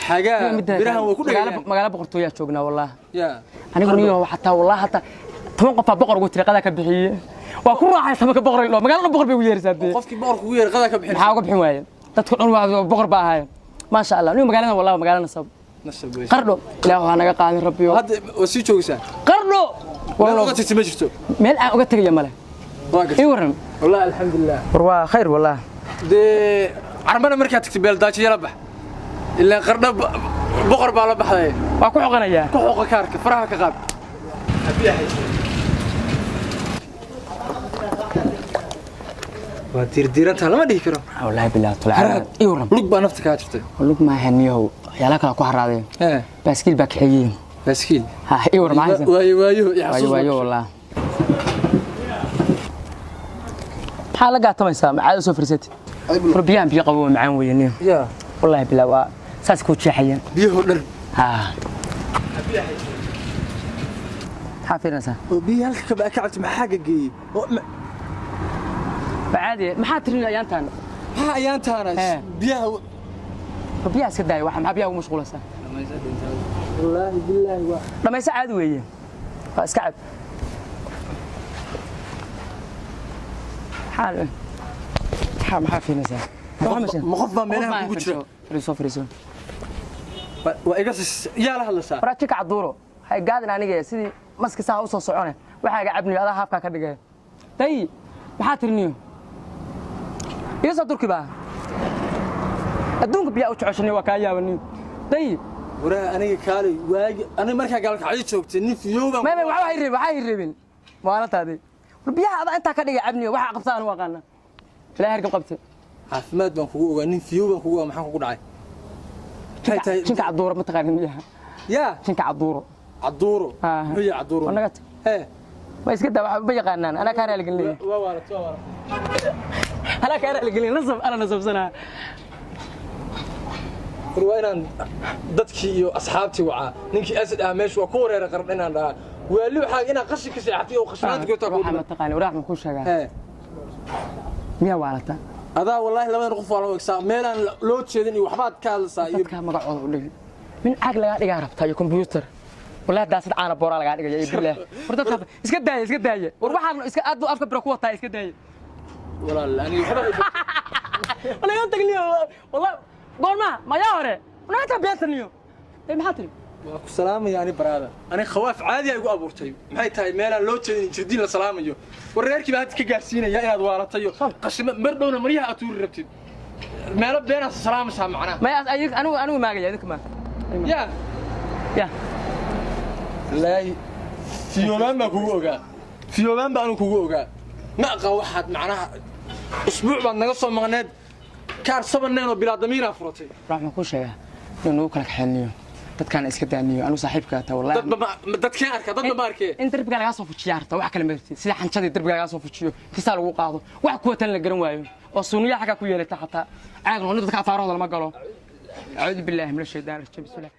Xagaa birahan waa ku dhegayaan. Magaalo boqortooyaa joognaa wallaah. Yaa. Anigu niyo xataa wallaah hataa 10 qof baa boqor ugu tiri qadaa ka bixiyey. Waa ku raaxaysa marka boqor loo magaalada boqor bay ugu yeeraysaa dee. Qofkii boqor kugu yeeray qadaa ka bixin. Maxaa uga bixin waayeen? Dadku dhan waa boqor baa ahaayeen. Maasha Allah, niyo magaaladan wallaah magaalo nasab. Nasab wey. Qardho ilaahu ha naga qaadin rabbiyo. Hadda waa sii joogaysaa. Qardho meel uga tagtay ma jirto. Meel aan uga tegaya male. Waa gartay. Ii waran. Wallahi alxamdulilah. War waa khayr wallaah. Dee carmana markaad tagtay beeldaajo yala bax. Ilaa qardho boqor baa la baxday. Waa ku xoqanayaa. Ku xoqa kaarka faraha ka qaad. Waa diirdiirantaa lama dhihi karo. Wallaahi bilaa tulaa. Ii waran. Lug baa nafta kaa jirtay. Lug maaha niyow. Waxyaalaha kale ku haraadeen. Ee. Baaskiil baa kaxeeyey. Baaskiil. Ha ii waran maxaa haysan? Waayo waayo iyo waayo xasuus. Waayo wallaah. Maxaa la gaatamaysaa? Maxaad u soo fariisatay? War biyahan biyo qabow macaan weeye niyo. Yaa. Wallaahi bilaa waa saas kuu jeexayeen. Biyahoo dhan. Ha. Maxaa fiirinaysaa? Oo biyaha halka ka baa ka cabtay maxaa geeyey? Caadi maxaa tirin ayaantaan? Maxaa ayaantaana biyaha War biyaha iska daaya waxa maxaa biyaha ugu mashquulaysaa? Wallaahi billaahi waa. Dhamayso caadi weeye. Waa iska cab. Maxaa maxaa fiirinaysaa? Ma qof baa meelaha kugu jira? Fariiso fariiso. Waa iga yaa la hadlaysaa. War ajika caduuro. Hay gaadin aniga sidii maski saa u soo socone. Waxaa iga cabniyo adaa haafkaa ka dhigay. Day maxaa tiriniyo? Iga soo durki baa. Adduunka biyaa u jeceshanay waa kaa yaabaniyo. Day Waraha aniga kaalay waagi aniga markaa gaalkacyo joogtay nin fiyooban. may waxba hay reebin waxaa hay reebin. Maalintaadii. War biyaha adaa intaa ka dhigay cabniyo waxaa qabta anigu aqaana. Ilaahay hargab qabtay. Caafimaad baan kugu ogaa nin fiyooban kugu ogaa maxaan kugu dhacay? Maxay tahay? Jinka caduuro ma taqaanin biyaha. Yaa. Jinka caduuro. Caduuro. Muxuu yahay caduuro? Waa naga tag. Hee. Ma iska daa waxa ma yaqaanaan anaa kaa raaligelinaya. Waa waalat waa waalat. Anaa kaa raaligelinaya nasab ana nasabsanaa. War waa inaan dadkii iyo asxaabtii wacaa ninkii asad ah meesha waa ku wareeray qardh inaan dhahaa waali waxaa inaan qashin ka seexatay oo qashinaanta goobtaa kugu Waxaa ma dhiman. taqaani waraaq ma kuu sheegaa. Hee. Miyaa waalata? Adaa wallaahi labadan qof waa la egsaa meelaan loo jeedin iyo waxbaad ka hadlaysaa iyo Dadka magacooda u dhigin. Min caag lagaa dhigaa rabtaa iyo kombiyuutar. Wallahi daasad caana booraa lagaa dhigaya iyo bilaah. War dadka iska daaya iska daaya. War waxaan iska aad buu afka biro ku wataa iska daaya. Walaal aniga waxba Wala iga tagniyo wallahi goorma mayaa hore. Wala inta beentaniyo. Ee maxaa tiri? Waa ku salaamaya ani baraada ani khawaaf caadi ay igu abuurtay maxay tahay meelaan loo jeedin jirdiin la salaamayo war reerkii baa hadda ka gaarsiinaya inaad waalatayo qashimo mar dhowna maryaha aad tuuri rabtid meelo beenaad salaamaysaa macnaha. Maya anigu anigu maagaya idinka ma. Yaa. Ya. Wallaahi fiyoobaan baan kugu ogaa fiyoobaan baan anigu kugu ogaa ma aqaan waxaad macnaha usbuuc baad naga soo maqneed kaar saban neen oo bilaa damiiraa furatay. Wax ma kuu sheegaa inuu nagu kala kaxeelniyo dadkaan iska daaniyo anigu saaxiibkaa taa wallahi. Dadba ma dadkeen arka dadba ma arkee. In darbiga lagaa soo fujiyaa harta wax kale ma jirtid sida xanjadii darbiga lagaa soo fujiyo intisaa lagu qaado wax kuwa tan la garan waayo oo suuniya xaggaa ku yeelata xataa caag noqoni dadka afaarahooda lama galo. Acuudu billaahi min ashaytaan rajiim bismillah.